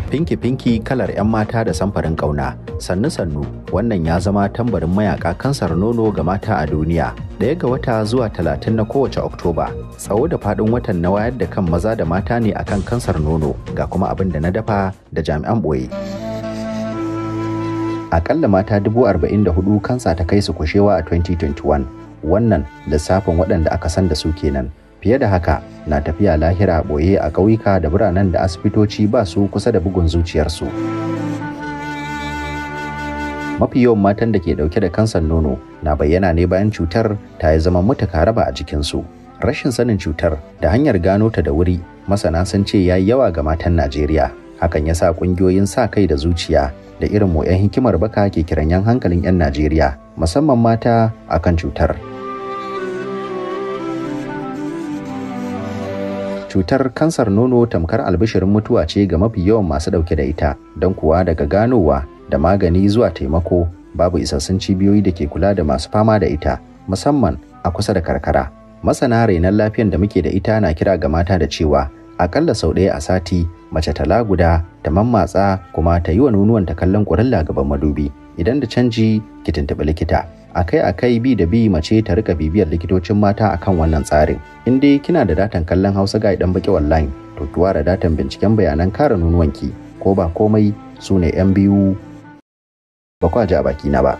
Finki-finki kalar 'yan mata da samfarin ƙauna, sannu-sannu wannan ya zama tambarin mayaka kansar nono ga mata a duniya. 1 ga wata zuwa 30 na kowace Oktoba, tsawo da faɗin watan na wayar da kan maza da mata ne akan kansar nono, ga kuma abin da na dafa da jami'an ɓoye. Akalla mata 44,000 kansa ta kai su kushewa a 2021, wannan lissafin waɗanda aka san da su kenan. Fiye da haka na tafiya lahira ɓoye a ƙauyuka da biranen da asibitoci ba su kusa da bugun zuciyarsu. Mafi yawan matan da ke ɗauke da kansar nono na bayyana ne bayan cutar ta yi zama mutuka raba a jikinsu. Rashin sanin cutar da hanyar gano ta da wuri, masana sun ce ya yi yawa ga matan Najeriya. Hakan ya sa ƙungiyoyin sa kai da zuciya da irin mu 'yan hikimar baka ke kiran 'yan hankalin 'yan Najeriya, musamman mata, akan cutar. Cutar kansar nono tamkar albishirin mutuwa ce ga mafi yawan masu ɗauke da ita, don kuwa daga ganowa da magani zuwa taimako babu isassun cibiyoyi da ke kula da masu fama da ita, musamman a kusa da karkara. Masana rainon lafiyan da muke da ita na kira ga mata da cewa akalla sau ɗaya a sati mace ta laguda ta mammatsa kuma ta yi wa nonuwanta kallon ƙurilla gaban madubi. Idan da canji, ki tuntuɓi likita. Akai-akai, bi da bi, mace ta rika bibiyar likitocin mata akan wannan tsarin. In dai kina da datan kallon Hausa ga dan baki online, to ki ware datan binciken bayanan kare nonuwanki, ko ba komai su ne yan biyu ba kwa ji a bakina ba.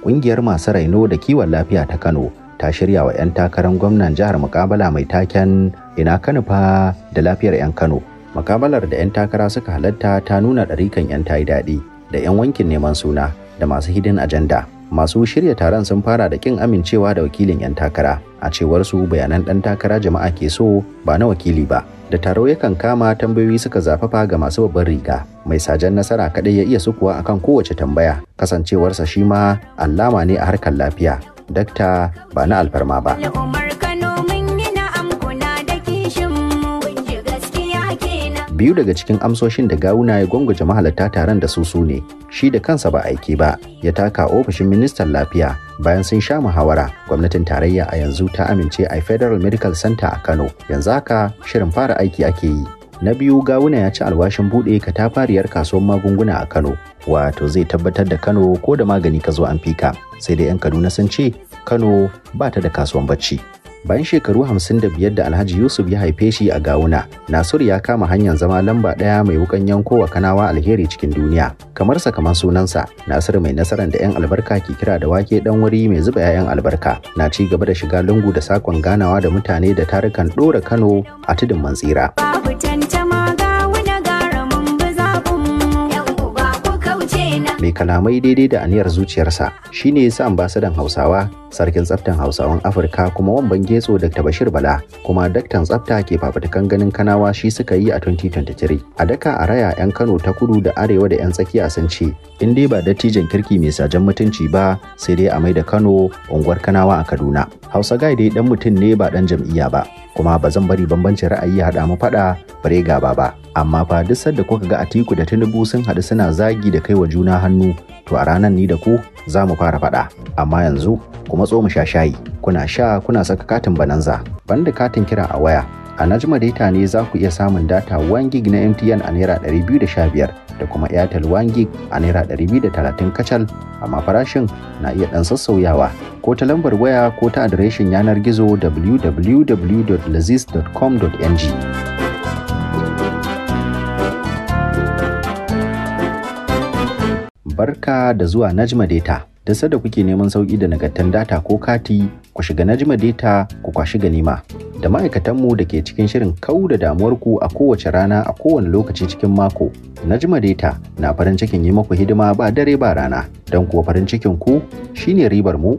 Ƙungiyar masu raino da kiwon lafiya ta Kano ta shirya wa 'yan takarar gwamnan jihar mukabala mai taken "Ina Kano fa da lafiyar 'yan Kano". Mukabalar da 'yan takara suka halatta ta nuna ɗarikan 'yan tayi daɗi da 'yan wankin neman suna da masu hidden agenda. Masu shirya taron sun fara da kin amincewa da wakilin 'yan takara. A cewar su, bayanan ɗan takara jama'a ke so, ba na wakili ba. Da taro yakan kama, tambayoyi suka zafafa ga masu babban riga. Mai sajan nasara kaɗai ya iya sukuwa akan kowace tambaya, kasancewarsa shi ma allama ne a harkar lafiya, dakta ba na alfarma ba. Al'ummar Kano, mun yi na'am, kuna da kishin mu, kun ji gaskiya kenan. Biyu daga cikin amsoshin da Gawuna ya gwangwaje mahalarta taron da su su ne: shi da kansa ba aiki ba ya taka ofishin ministan lafiya bayan sun sha muhawara. Gwamnatin tarayya a yanzu ta amince a Federal Medical Center a Kano, yanzu haka shirin fara aiki ake yi. Na biyu, Gawuna ya ci alwashin buɗe katafariyar kasuwar magunguna a Kano, wato zai tabbatar da Kano ko da magani ka zo an fika. Sai dai 'yan Kaduna sun ce Kano ba ta da kasuwan bacci. Bayan shekaru 55 da Alhaji Yusuf ya haife shi a Gawuna, Nasiru ya kama hanyar zama lamba ɗaya mai wukan yanko wa Kanawa alheri cikin duniya. Kamar sa kamar sunansa, Nasiru mai nasarar da 'yan albarka ke kira da wake ɗan wuri mai zuba 'ya'yan albarka, na ci gaba da shiga lungu da sakon ganawa da mutane da tarukan ɗora Kano a tudun mantsira. Babu tantama, Gawuna gara mun bi zaɓin mu. Yan uba, ku kauce na. Mai kalamai daidai da aniyar zuciyarsa shine yasa ambasadan Hausawa, sarkin tsaftan Hausawan Afirka, kuma wamban Getso, Dr. Bashir Bala, kuma daktan tsafta, ke fafutukan ganin Kanawa shi suka yi a 2023. A daka a raya, 'yan Kano ta kudu da arewa da 'yan tsakiya sun ce in dai ba dattijan kirki mai sajan mutunci ba, sai dai a mai da Kano unguwar Kanawa a Kaduna. Hausa Guy dai dan mutum ne, ba dan jam'iyya ba, kuma ba zan bari bambancin ra'ayi ya haɗa mu faɗa bare gaba ba. Amma fa duk sanda kuka ga Atiku da Tinubu sun haɗu suna zagi da kai wa juna hannu, to a ranar ni da ku za mu fara faɗa. Amma yanzu kuma tso mu sha shayi, kuna sha kuna saka katin bananza banda katin kira a waya. A Najma Data ne za ku iya samun data 1 gig na MTN a naira 215 da kuma Airtel 1 gig a naira 230 kacal, amma farashin na iya ɗan sassauyawa, ko ta lambar waya ko ta adireshin yanar gizo www.lazis.com.ng. Barka da zuwa Najma Data. Da sada kuke neman sauki da nagartan data ko kati, ku shiga Najma Data ku kwashi ganima. Da ma'aikatanmu da ke cikin shirin kau da damuwarku a kowace rana, a kowane lokaci cikin mako. Najma Data na farin cikin yi muku hidima ba dare ba rana, don kuwa farin cikin ku shine ribar mu.